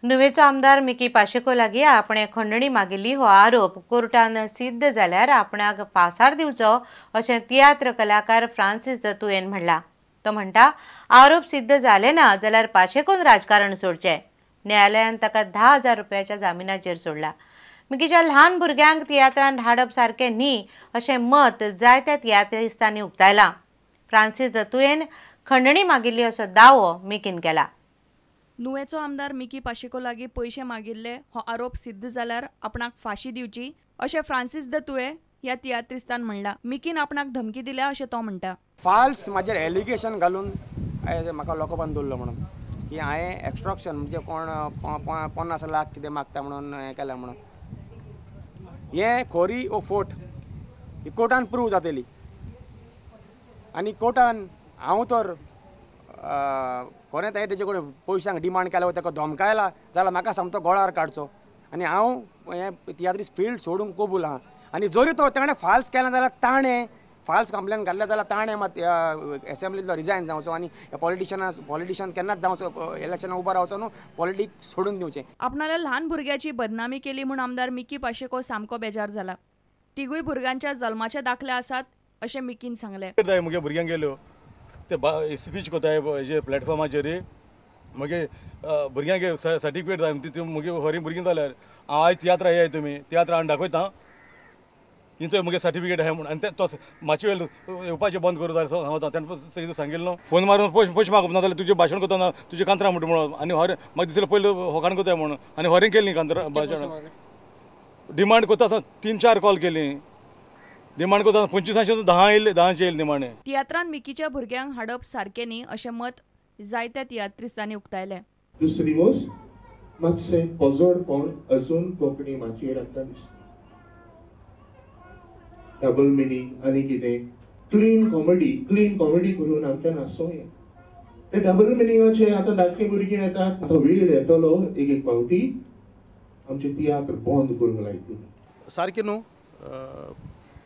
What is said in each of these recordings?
नुवेचो आमदार मिकी पाशेको लागीं आपणे खंडणी मागिल्ली हो आरोप कोर्टान सिद्ध जाल्यार आपणाक फासार दिवचो अशें तियात्र कलाकार फ्रांसीस दतुयेन म्हणलां. तो म्हणटा, आरोप सिद्ध जाले ना जाल्यार पाशेकोन राजकारण सोडचें. न्यायालयान ताका 10,000 रुपयाच्या जामिनाचेर सोडला. मिकीच्या ल्हान भुरग्यांक तियात्रान हाडप सारकें न्ही अशें मत जायत्या तियात्रिस्तांनी उक्तायलां. फ्रांसीस दतुयेन खंडणी मागिल्ली असो दावो मिकीन केला. नुवेचो आमदार मिकी पाशेको लागीं पयशे मागिल्ले हो आरोप सिद्ध जाल्यार आपणाक फाशी दिवची अशें फ्रांसीस दतुये ह्या तियात्रिस्तान म्हणलां. मिकीन आपणाक धमकी दिल्या अशें तो म्हणटा. फाल्स म्हाजेर एलिगेशन घालून म्हाका लॉकअपान दवरलो म्हणून की हांवें एक्स्ट्रोक्शन म्हणजे कोण 50 लाख कितें मागता म्हणून हें केलां म्हणून. हें खोरी ओ फोट ही कोर्टान प्रूव जातली आनी कोर्टान हांव तर खरें तें तेजे कडेन पयशांक डिमांड केला ताका धमकायला जाल्यार म्हाका सामको गोळार काडचो आनी हांव हें तियात्रीस फिल्ड सोडूंक कबूल आहा. आनी जरी तो ताणें फाल्स केला जाल्यार ताणें फाल्स कंप्लेन घातल्या जाल्यार ताणें मात एसेंब्लींतलो रिजायन जावचो आनी पॉलिटिशन केन्नाच जावचो, इलेक्शनाक उबो रावचो न्हू, पॉलिटिक्स सोडून दिवचें. आपणाल्या ल्हान भुरग्याची बदनामी केली म्हूण आमदार मिकी पाशेको सामको बेजार जाला. तिगूय भुरग्यांच्या जल्माचे दाखले आसात अशें मिकीन सांगलें. म्हगे भुरग्यांक गेल्यो ते स्पीच कोताय हेजेर प्लॅटफॉर्माचेर मगे भुरग्यांक सर्टिफिकेट जाय ती मुगे हरी भुरगीं जाल्यार हांव आयज तियात्रा येय तुमी तियात्रा हाडून दाखयता हिंचो मुगे सर्टिफिकेट आहा म्हूण. आनी तो मातशें वेळ येवपाचें बंद करूं जाल्यार हांव ताणें सांगिल्लें न्हू फोन मारून पयशे मागप ना जाल्यार तुजें भाशण करतना तुजें कांतरां म्हणटा म्हणून आनी हर म्हाका दिसलें पयलीं होकाण करताय म्हणून आनी हरें केलीं कांतरां भाशण डिमांड करता आसतना 3-4 कॉल केली. डिमांड करता 25 10 येयले 10 येयले निमाणें. तियात्रान मिकीच्या भुरग्यांक हाडप सारकें न्ही अशें मत जायत्या तियात्रिस्तांनी उक्तायलें. दुसरी गोश्ट मातशें पोजोडपण अजून कोंकणी माचयेर आमकां दिसता. डबल मिनींग आनी कितें क्लीन कॉमेडी करून आमच्यान हांसूंक येता. ते डबल मिनींगाचे आतां धाकटीं भुरगीं येतात. आतां वेळ येतलो एक एक फावटी आमचे तियात्र बंद करूंक लायतली. सारकें न्हू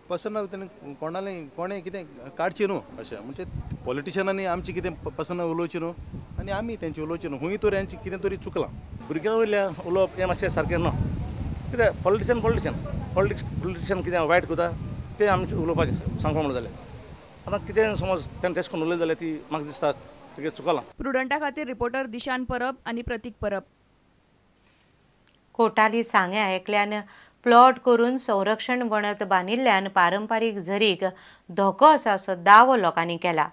पर्सनल तेणें कोणालें कोणें कितें काडचें न्हू अशें म्हणजे पॉलिटिशनांनी आमचें कितें पर्सनल उलोवचें न्हू आनी आमी तेंचें उलोवचें न्हू. खूंय तर हेंचें कितें तरी चुकलां. भुरग्यां वयल्या उलोवप हें मातशें सारकें ना. कित्याक पॉलिटिशन पॉलिटिशन कितें वायट करता तें आमचें उलोवपाचें सांगपा म्हणून जालें. आतां कितें समज तेणें तेश करून उलयलें जाल्यार ती म्हाका दिसता तुगें चुकलां. प्रुडंटा खातीर रिपोर्टर दिशान परब आनी प्रतीक परब. कोटाली सांग्या एकल्यान प्लॉट करून संरक्षण वणत बांदिल्ल्यान पारंपारीक झरीक धोको आसा असो दावो लोकांनी केला.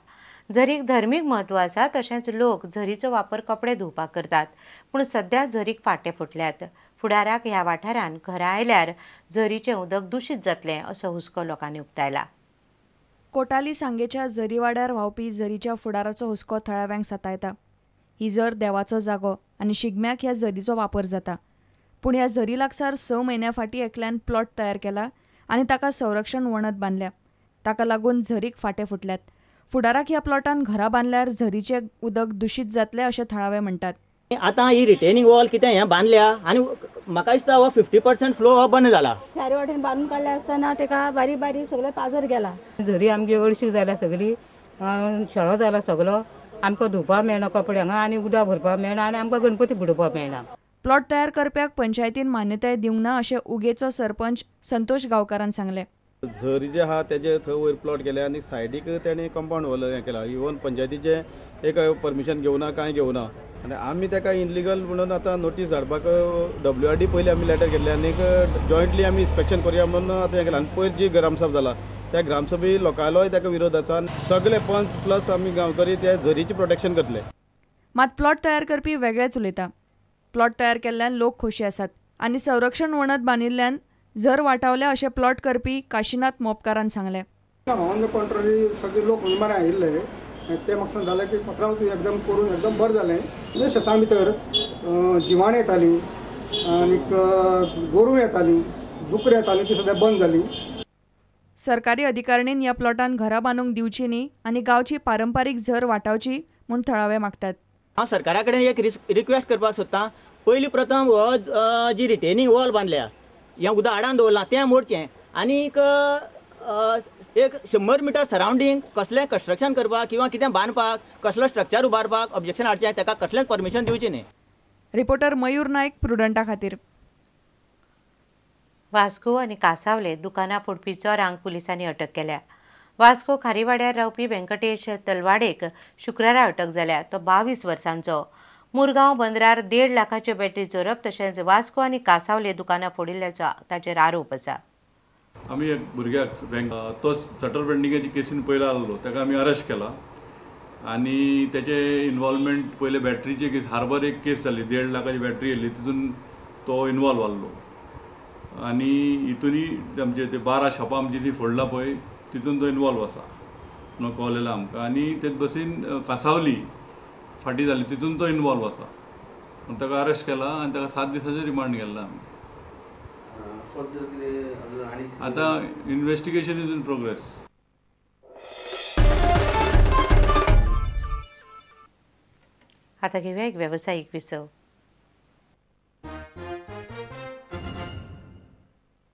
झरीक धर्मीक म्हत्व आसा तशेंच लोक झरीचो वापर कपडे धुवपाक करतात. पूण सद्या झरीक फाटे फुटल्यात. फुडाराक ह्या वाठारांत घरां आयल्यार झरीचें उदक दुशीत जातलें असो हुस्को लोकांनी उक्तायला. कोटाली सांगेच्या झरीवाड्यार व्हांवपी झरीच्या फुडाराचो हुस्को थळाव्यांक सतायता. ही झर देवाचो जागो आनी शिगम्याक ह्या झरीचो वापर जाता. पूण ह्या झरी लागसार 6 म्हयन्यां फाटीं एकल्यान प्लॉट तयार केला आनी ताका संरक्षण वणत बांदल्या. ताका लागून झरीक फाटे फुटल्यात. फुडाराक ह्या प्लॉटान घरां बांदल्यार झरीचें उदक दुशीत जातलें अशें थळावे म्हणटात. आतां ही रिटेनिंग वॉल कितें हें बांदल्या आनी म्हाका दिसता हो 50% फ्लो हो बंद जाला. चारी वाटेन बांदून काडले आसतना ताका बारीक बारीक सगळें पाजर गेला. झरी आमची अडशी जाल्या सगळी, शेळो जाला सगळो. आमकां धुवपाक मेळना कपड्यांक आनी उदक भरपाक मेळना आनी आमकां गणपती बुडोवपाक मेळना. प्लॉट तयार करप्याक पंचायतीन मान्यताय दिवंक ना अशें उगेचो सरपंच संतोष गांवकारान सांगलें. झरी जे आहा तेजे थंय वयर प्लॉट केले आनी सायडीक तेणें कंपावंड वॉल हें केला. इवन पंचायतीचें एक परमिशन घेवना कांय घेवना आनी आमी ताका इनलिगल म्हणून आतां नोटीस धाडपाक WRD पयलीं आमी लेटर केल्लें आनी जॉयंटली आमी इन्स्पेक्शन करुया म्हणून आतां हें केलां. आनी पयर जी ग्रामसभा जाला त्या ग्रामसभे लोकांलोय ताका विरोध आसा आनी सगळे पंच प्लस आमी गांवकरी त्या झरीचें प्रोटेक्शन करतले. मात प्लॉट तयार करपी वेगळेच उलयता. प्लॉट तयार केल्ल्यान लोक खोशी आसात आनी संरक्षण वणत बांदिल्ल्यान झर वाटावल्या अशें प्लॉट करपी काशीनाथ मोपकारान सांगलें. ऑन the contrary सगळे लोक बरें आयिल्ले ते म्हाका जालें की पत्राव एकदम करून एकदम बरें जालें. म्हणजे शेतां भितर जिवाणें येतालीं आनीक गोरूं येतालीं, दुकरां येतालीं, ती सद्या बंद जाली. सरकारी अधिकारणीन ह्या प्लॉटान घरां बांदूंक दिवची न्ही आनी गांवची पारंपारीक झर वाटावची म्हूण थळावे मागतात. हांव सरकारा कडेन एक रिक्वेस्ट करपाक सोदतां. पयलीं प्रथम हो जी रिटेनिंग वॉल बांदल्या हें उदक आडान दवरलां तें मोडचें आनीक एक 100 मिटर सरावंडींग कसलें कन्स्ट्रक्शन करपाक किंवा कितें बांदपाक कसलो स्ट्रक्चर उबारपाक ऑब्जेक्शन हाडचें, ताका कसलेंच परमिशन दिवचें न्ही. रिपोर्टर मयूर नायक, प्रुडंटा खातीर. वास्को आनी कासावले दुकानां फोडपी चोरांक पुलिसांनी अटक केल्या. वास्को खारीवाड्यार रावपी व्यंकटेश तलवाडेक शुक्रारा अटक जाल्या. तो 22 वर्सांचो. मुरगांव बंदरार 1.5 लाखाच्यो बॅटरी चोरप तशेंच वास्को आनी कासावले दुकानां फोडिल्ल्याचो ताचेर आरोप आसा. आमी एक भुरग्याक बँक तो शटर बेंडिंगाची केसीन पयलो आसलो ताका आमी अरेस्ट केला आनी तेचे इन्वॉल्वमेंट पयले बॅटरीचे केस हार्बर एक केस जाली 1.5 लाखाची बॅटरी येयल्ली तितून तो इन्वॉल्व आहलो आनी हितूनय आमचे ते 12 शॉपां आमची ती फोडला पळय तितून तो इन्वॉल्व आसा म्हणून कळलेला आमकां. आनी तेच बसीन कासावली फाटी जाली तितून तो इन्वॉल्व आसा म्हणून ताका अरेस्ट केला आनी ताका 7 दिसांचो रिमांड केल्ला आमी. आतां इन्वेस्टिगेशन is in progress. आता घेऊया एक व्यावसायिक विसव.